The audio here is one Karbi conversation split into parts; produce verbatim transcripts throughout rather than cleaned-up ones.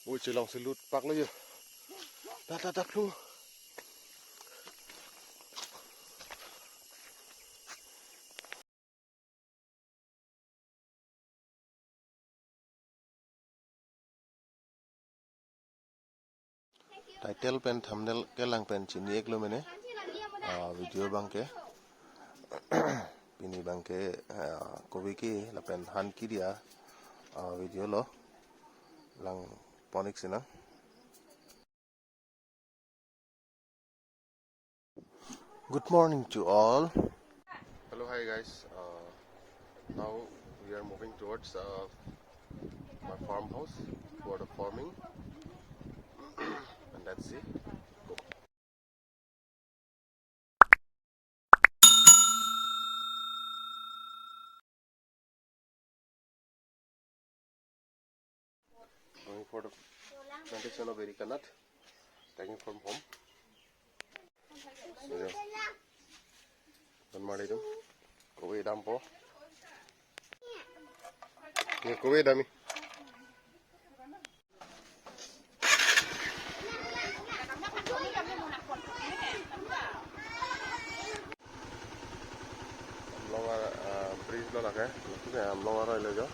Ui, chelong si lut pak lo jo. Ta, ta, ta, klung. Title pen thumbnail kelang pen chini-iklo mene. Ah, video abangke. Pini abangke, ah, kove ke lapen han kiri a, ah, video lo. Langpon-ik sinang. Good morning to all. Hello, hi guys. Uh, now we are moving towards, uh, my farmhouse for the farming. And let's see. Go. Going for the plantation of areca nut, taking from home. So, yeah. Don mari dum. Kove dampo. Ye kove dami. Amlong ar, ah, bridge lo lake, lake Amlong aroi lo jo.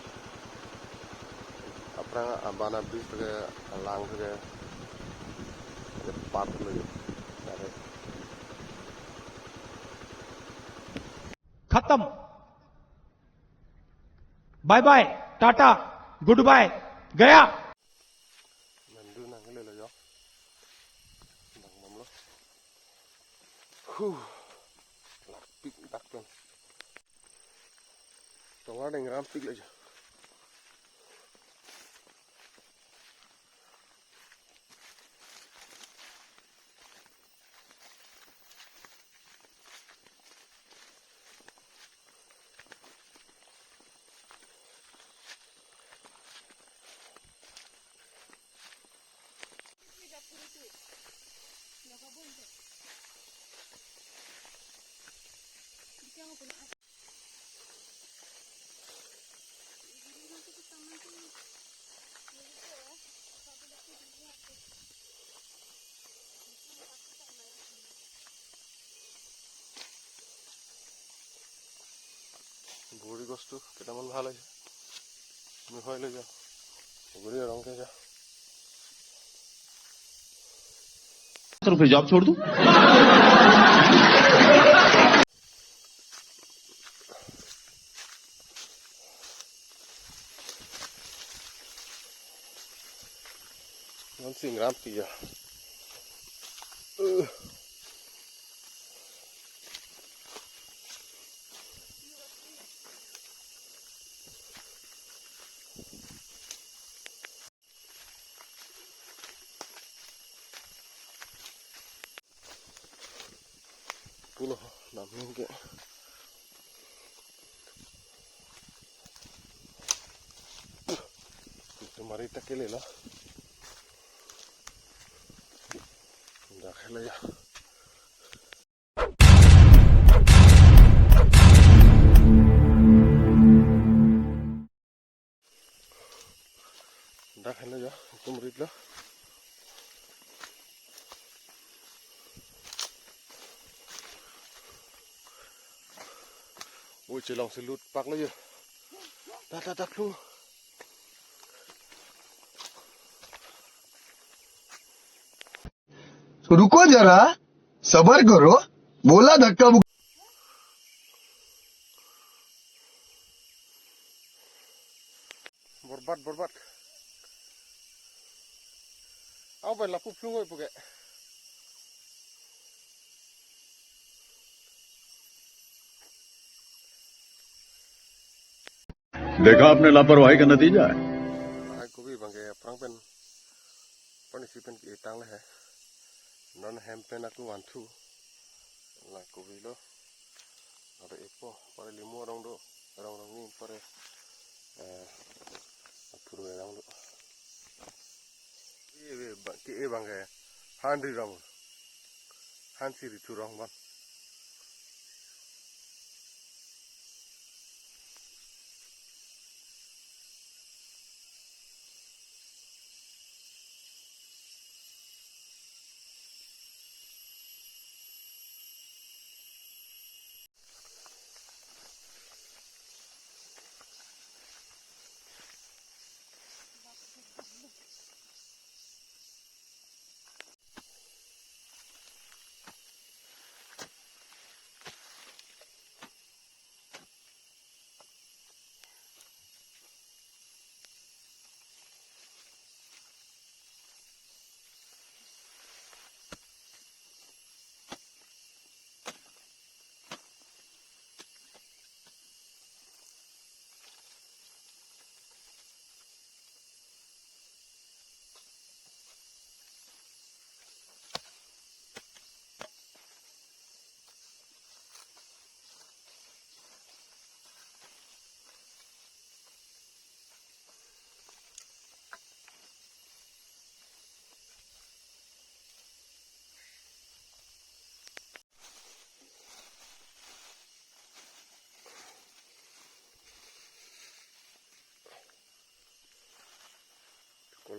Aphrang abana bridge ke, alang ke, ke pat lo jo. Lake. खत्म। Bye bye, ta-ta, good bye, गया। Nandu nang le lo jo. Nang mamlo. Huh. Larpik dak pen. Tovar deng rampik le jo. বগৰী গছটো কেইটামান ভাল হৈছে, আমি হয় লৈ যাওঁ। বগৰী ৰং কেইটা। तो फिर जॉब छोड़ दूं? Langsing rampi ya. Uh. Pulo, namning ke. Itu mari ta kele lo. Dak helo ya. Dak helo ya, itum rit lo. Ui, chelong si lut pak lo ya. Dak, dak, dak lo. तो रुको जरा, सबर करो, बोला धक्का मुक्की। Borbat, borbat. Au bai lapu phlung oi puke. देखा आपने लापरवाही का नतीजा है। Hai kobi abangke aphrang pen pani si pen ke tang le he. Non hem pen aku vanthu. La kobi lo. Ada epo, pare limu arong do, arong arong ni pare, eh, aphuru arong do. Ye, ye, abangke, abangke, handri rong. Hansi ri thurong ban.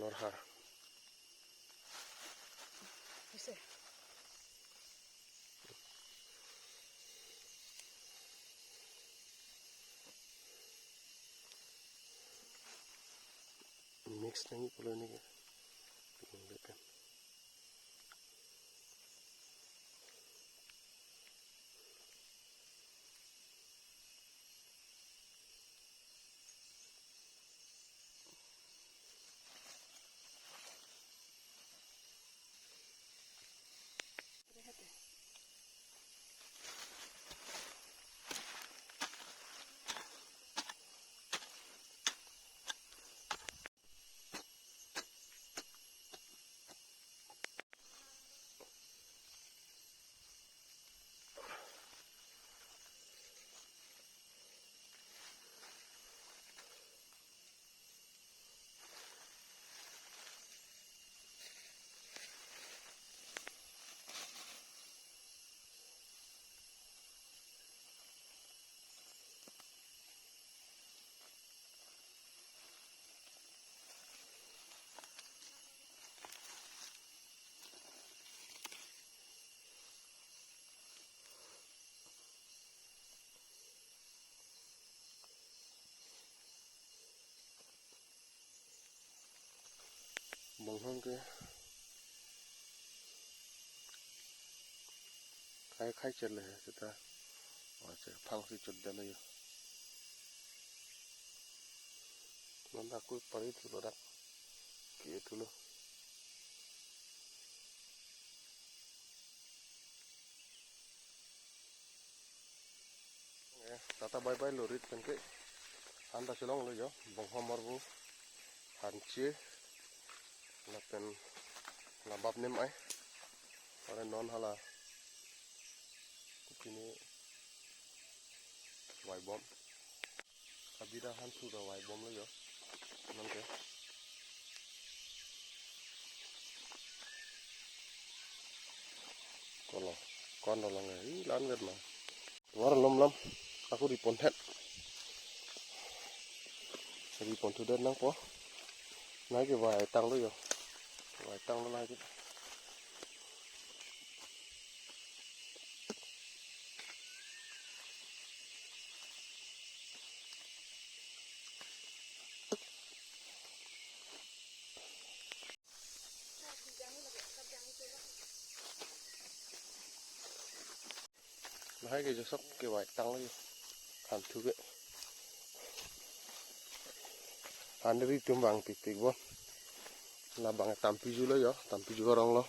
Orha. Mix nangji pulo neke. Bonghom ke khai khai chele he seta. Ache phang si chot dam yo. Nanda kui pari thulo dak. Ke thulo. Eh, tata bye bye lo rit pen ke. Anta chelonglo yo, bonghom arvo, hanche, lapen labap nem ai. Ore non hala. Kopine vaibom. Kabida han suda vaibomlo yo. Nonke. Kolo. Kon dolong ya. Ih, lan vet ma. War lom lam. Ako ripon het. Ripon thudet nangpo. Nai ke vaitanglo yo. Vaitanglo nai ke. Lahai ke josok ke vaitanglo yo. Kanthu ke. Handri tum bang tik tik bon. Labang tampi julo yo, tampi ju arong lo.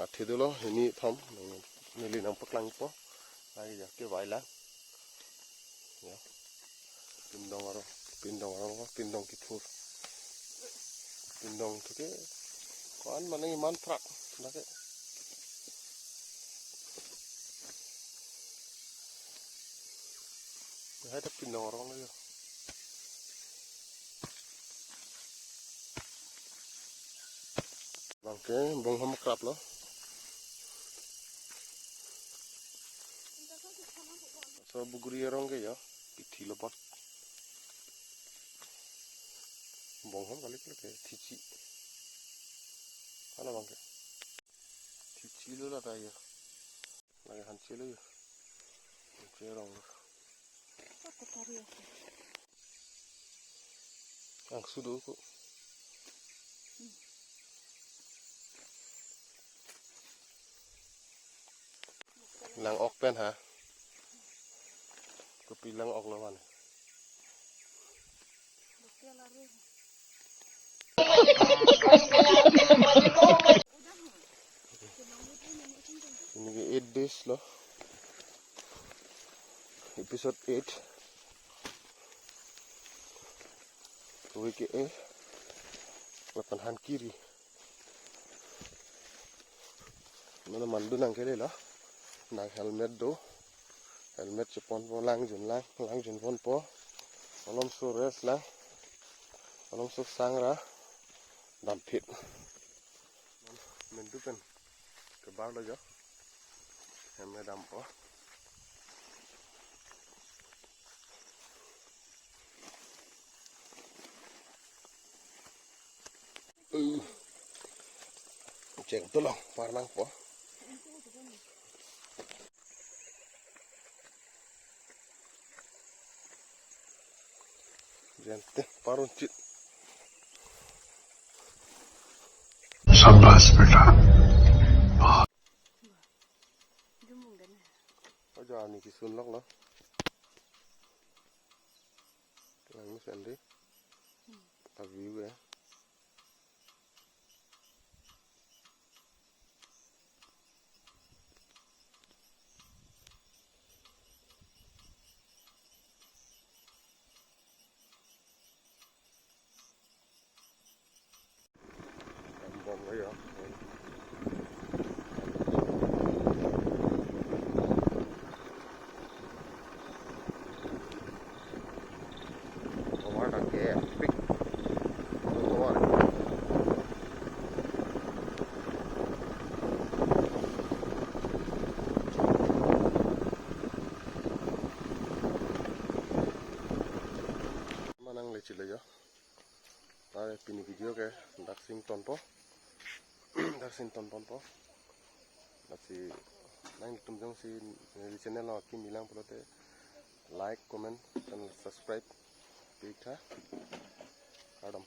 Athe dolo, hini thom, neli nangpaklangpo. Lahai ke vaila. Ya. Pindong arong, pindong arong, pindong kithur. Pindong thuke. Ko-an mane iman prak. Lake. Lahai ta pindong arong lo yo. Bangke bonghom krap lo. So buguri arong ke yo, pithi lo bot. Bonghom kali kali ke, thichi. Hala bangke. Thichi lo lata yo. Lake hanche lo yo. Hanche arong lo. Angsu do ko. Lang ok pen ha. Kopi lang ok lo man. Ini ke eight days lo. Episode eight. Week eight. Lapen han kiri. Mane mandu nangkele lo. Nang helmet do. Helmet cheponpo, lang jun lang, lang junponpo. Malomso rest lang. Malomso sangra. Damphit. Mandu pen kebar lo jo. Helmet dampo. Cheng tolong par nangpo. Jente parun chit. शाबाश बेटा। Ajo ani kisun lok lo. Lang sandi. Ta view ya. Bom lo ya. Tovar ta ke pik. Tovar. Manang le chile jo. Tare pini video ke daksi ingtonpo. Daksi ingtonponpo. Lasi nangtum jongsi neli channel along kimi lang pulote like, comment, and subscribe piktha. Kardom.